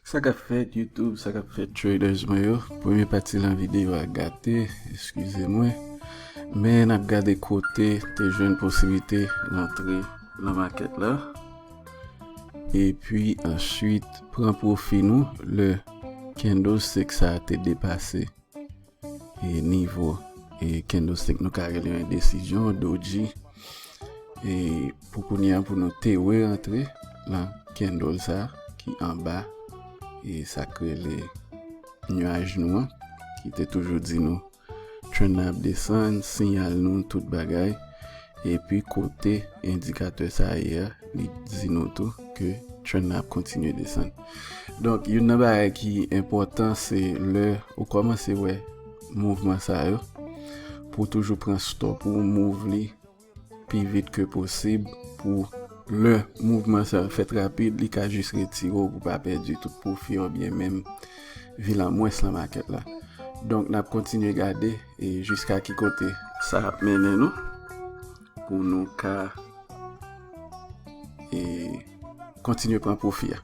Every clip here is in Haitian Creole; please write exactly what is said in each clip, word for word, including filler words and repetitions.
Sa k ap fèt YouTube, sa k ap fèt traders mwen yo. Premye pati lan videyo a gate, eskize mwen. Men n ap gade kote te jwenn posiblite rantre lan makèt la. Epi answit, pran pwofi nou lè candlestick sa a te depase e nivo e candlestick nou ka rele yon endesizyon, doji. E pou kounye a, pou nou te re rantre lan candle sa ki anba e sa k rele nyaj nou an, ki te toujou di nou trend nan ap desann, siyal nou, tout bagay. Epi kote endikatè sa a ye a, li di nou tou ke trend nan ap kontinye desann. Donk, youn nan bagay ki enpòtan, se lè ou kòmanse wè mouvman sa yo, pou w toujou pran stop ou, move li pi vit ke posib, pou lè mouvman sa fèt rapid, li ka jis retire w pou pa pèdi tout pwofi oubyen menm vin an mwens lan makèt la. Donk, n ap kontinye gade e jiska ki kote sa ap mennen nou, pou nou ka e kontinye pran pwofi a.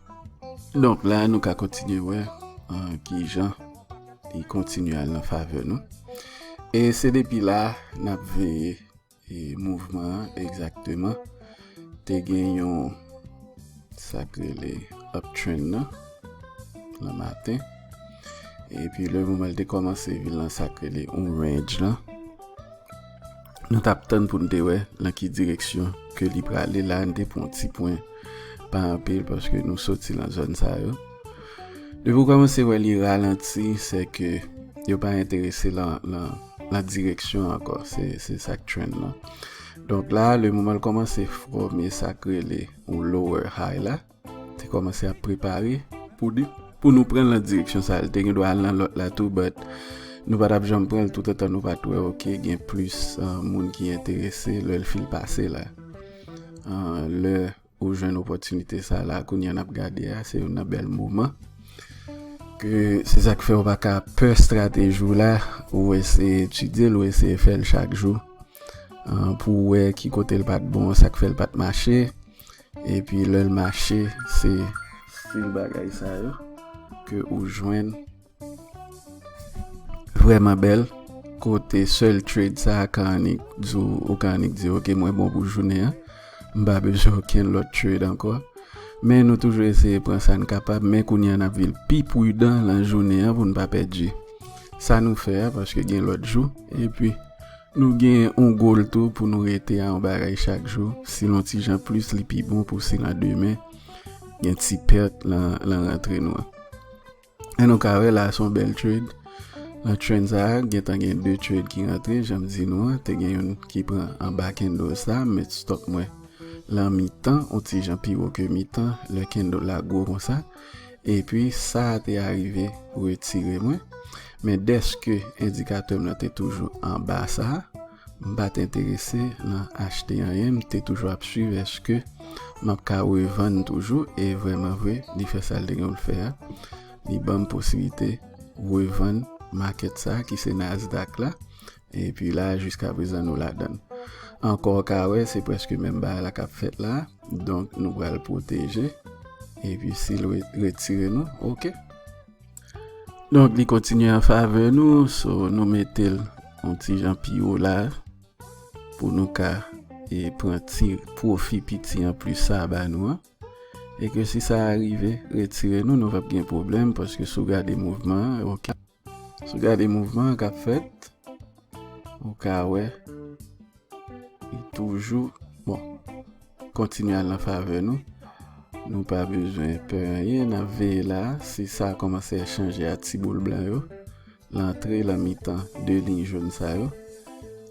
Donk, la, nou ka kontinye wè an ki jan li kontinye al nan favè nou. E se depi la, n ap veye e mouvman an egzakteman. Te gen yon, sa k rele uptrend nan, lan maten. Epi lè mouvman l te kòmanse vin lan sa k rele yon range lan, nou t ap tann pou n te wè lan ki direksyon ke li prale. La, n te pran yon ti pwen, pa anpil, paske nou soti lan zòn sa yo. Depi w kòmanse wè li ralanti, se ke yo pa enterese lan, lan, lan direksyon ankò. Se, se sa k trend lan. Donk la, lè mouvman l kòmanse fòme sa k rele yon lower high la, te kòmanse ap prepare pou di, pou nou pran l lan direksyon sa a. Li te gen dwa al nan lòt la tou, but nou pa t ap janm pran l toutotan nou pa t wè, oke, gen plis, uh, moun ki enterese lè l fin pase la. Uh, lè ou jwenn opòtinite sa la, kounye a n ap gade a, se youn nan bèl moman. Ke se sa k fè ou pa ka pè estrateji w la, ou eseye etidye l, ou eseye fè l chak jou, uh, pou w wè ki kote l pa t bon, sa k fè l pa t mache. Epi lè l mache, se stil bagay sa yo ke ou jwenn vrèman bèl. Kote sèl trade sa a ka annik di w, ou ka annik di, oke, mwen bon pou jounen an, m pa bezwen okenn lòt trade ankò. Men nou toujou eseye pran sa n kapab, men kounye a n ap vin pi pridan lan jounen an pou n pa pèdi sa nou fè a, paske gen lòt jou. Epi, nou gen yon goal tou pou nou rete a yon bagay chak jou. Si l yon ti jan plis, li pi bon pou si lan demen gen ti pèt lan, lan rantre nou an. E nou ka wè la, se yon bèl trade. Lan trend sa a, gentan gen de trade ki rantre, jan m di nou an, te gen youn ki pran anba candle sa, m met stop mwen lan mitan, yon ti jan pi wo ke mitan, lè candle la gwo konsa. Epi sa a te arive retire mwen. Men dèske endikatè m lan te toujou anba sa a, m pa t enterese lan achte anyen, m te toujou ap swiv èske m ap ka revann toujou, e vrèman vre, li fè sa l te gen pou l fè a. Li ban m posiblite revann makèt sa a, ki se Nasdaq la. Epi la, jiska prezan, nou ladan l. Ankò, w ka wè, se prèske menm bagay la k ap fèt la. Donk, nou pral pwoteje. Epi, si l re-, retire nou, oke. Donk, li kontinye an favè nou, so, nou mete l yon ti jan pi wo la, pou nou ka, e, pran ti pwofi piti an plis sa a ba nou an. E ke si sa a rive retire nou, nou p ap gen pwoblèm, paske si w gade mouvman an, oke. Si w gade mouvman an k ap fèt, ou ka wè, li toujou, bon, kontinye al nan favè nou. Nou pa bezwen pè anyen, n ap veye la. Si sa a kòmanse chanje a ti boul blan yo, l antre lan mitan de liy jòn sa yo.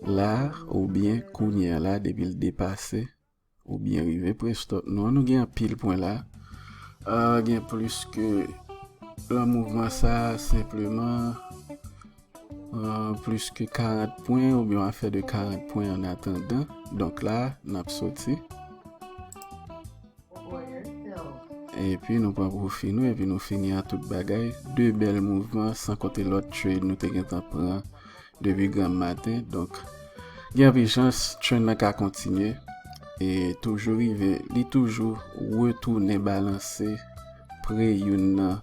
La, oubyen kounye a la, depi l depase, oubyen rive pre stop nou an, nou gen anpil pwen la. Ah, gen plis ke lan mouvman sa a, senpleman, ah, plis ke karant pwen, oubyen yon afè de karant pwen an atandan. Donk la, n ap soti. Epi nou pran pwofi nou, epi nou fini a tout bagay. De bèl mouvman, san konte lòt trade nou te gentan pran depi granm maten. Donk, gen anpil chans, trend nan ka kontinye. E toujou rive, li toujou retounen balanse pre youn nan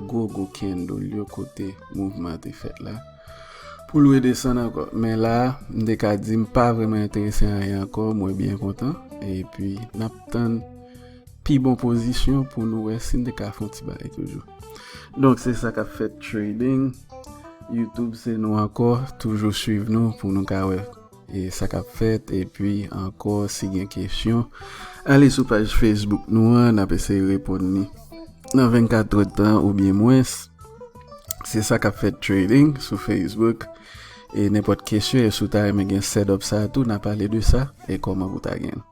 gwo gwo candle yo kote mouvman an te fèt la. Pou l redesann ankò. Men la, m te ka di m pa vrèman enterese anyen ankò, mwen byen kontan. Epi, n ap tann pi bon pozisyon pou nou wè si n te ka fè yon ti bagay toujou. Donk, se sa k ap fèt trading. YouTube, se nou ankò. Toujou swiv nou pou nou ka wè e sa k ap fèt. Epi, ankò, si gen kesyon, ale sou paj Facebook nou an, n ap eseye reponn li nan vennkat èdtan oubyen mwens. Se sa k ap fèt trading sou Facebook. E nenpòt kesyon, e si w ta renmen gen setup sa tou, n a pale de sa e kòman pou ta gen.